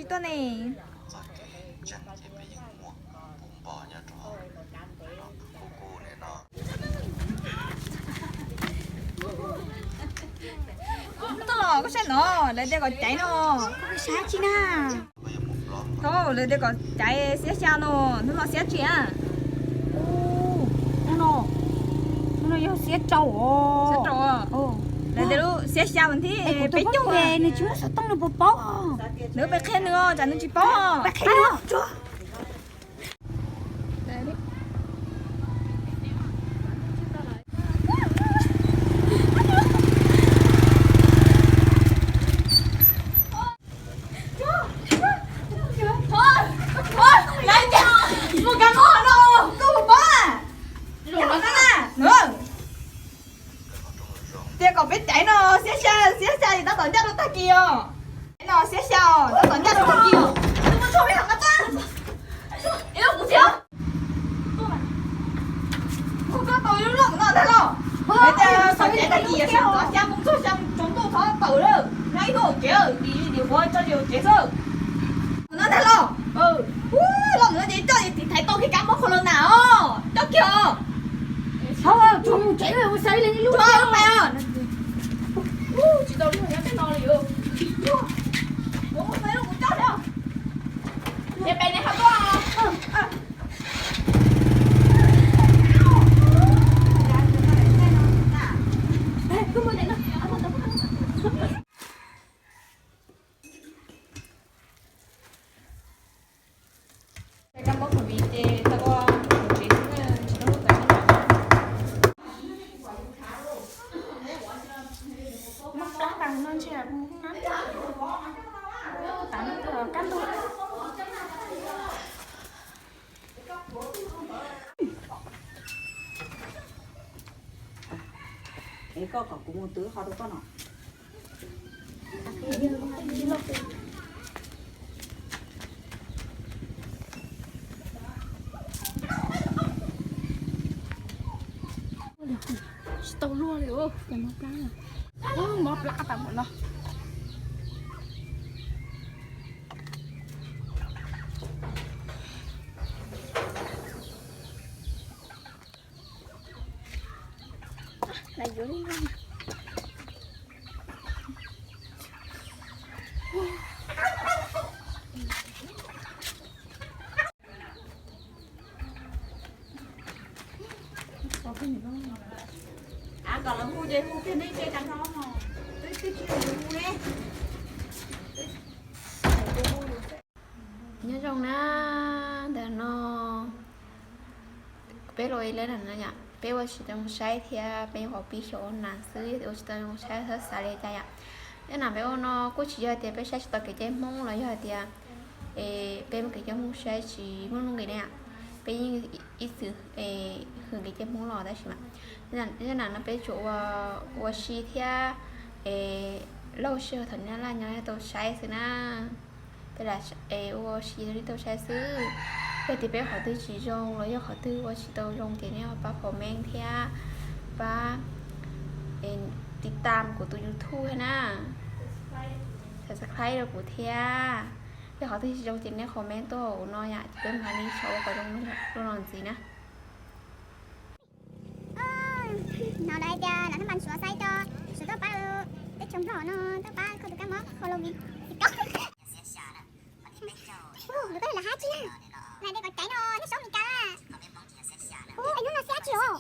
Tuaj ne. Tuaj los koj saib no, lawv tias kom caiv no. Koj saib tsi na. Thaum lawv tias kom caiv xiab xya no, hnub no xiab tsi a? Hnub no, hnub no yog xiab rau. Xiab rau. Lawv tias lub xiab xya mas thiab peb caug. Nws tsis muaj xov tooj nws puas paub? Nws peb qhia nws os, tsam nws tsis paub. Tias kom peb caiv no xiab xya, xiab xya tab tom ncaj rau tag kis os. Caiv no xiab xya os, tab tom ncaj rau tag kis os. Tus muaj tshuaj peb los qab txab. Ib lub kuv thiab. Kuv koj tau ib lub loj no ntag los. Caiv tag kis xya moo txog xya moo tsaus ntuj thov tawm lawm, nyob ib hnub ua kev, dim dim quav tso zis ua kev xwb. No ntag los. Loj mus no ces coj tiv thaiv tau kev kab mob corona os, coj kiag os. Tsis tau li, nyob tej no li. Kuv mus pais lub kuv coj thiab. Ces pem ne ho tuaj. Es koj kom kuv mus twv qhov rau koj no. Tsis tau luaj li, mob plab, mob plab tas npaum no. Lawv yuav li no. Kom lawv hu ces hu kiag nej, twb tsis hu ne. Nyob zoo na, ntawm no peb los ib lab na yom, peb ua tsis tau zoo saib thiab peb nyuam qhuav pib xyuas ua nas xwb, ua tsis tau zoo saib xyov xav li cas yom. Ib yam peb ua no kuj tsis yog tias peb saib tsis tau kev cai Hmoob los yog hais tias peb muab kev cai Hmoob saib tsis muaj nuj nqis na yom. Peb yeej ib txwm hwm kev cai Hmoob los tab sis mas ib yam no peb tsuas ua si thiab lauj sij hawm thaum nyab laj nyob tau saib xwb na. Peb lam ua si rau nej tau saib xwb. Yog tias peb qhov twg tsis zoo los yog qhov twg ua tsis tau zoo ces nej ho pab comment thiab pab tiv tam kuv tus YouTube thiab na, subscribe rau kuv thiab. Yog qhov twg tsis zoo ces nej comment tuaj hauv no yom, ces peb mam li xyuas ua kom zoo dua no ntxiv na. No lawv hais tias lawv thab npas Suav saib tso, Suav tuaj pab teb chaws Nplog no, tuaj pab kho tus kab mob Halloween. Lawv hais tias kom caiv no, nej saib Meskas. Hnub no xiab tsis os.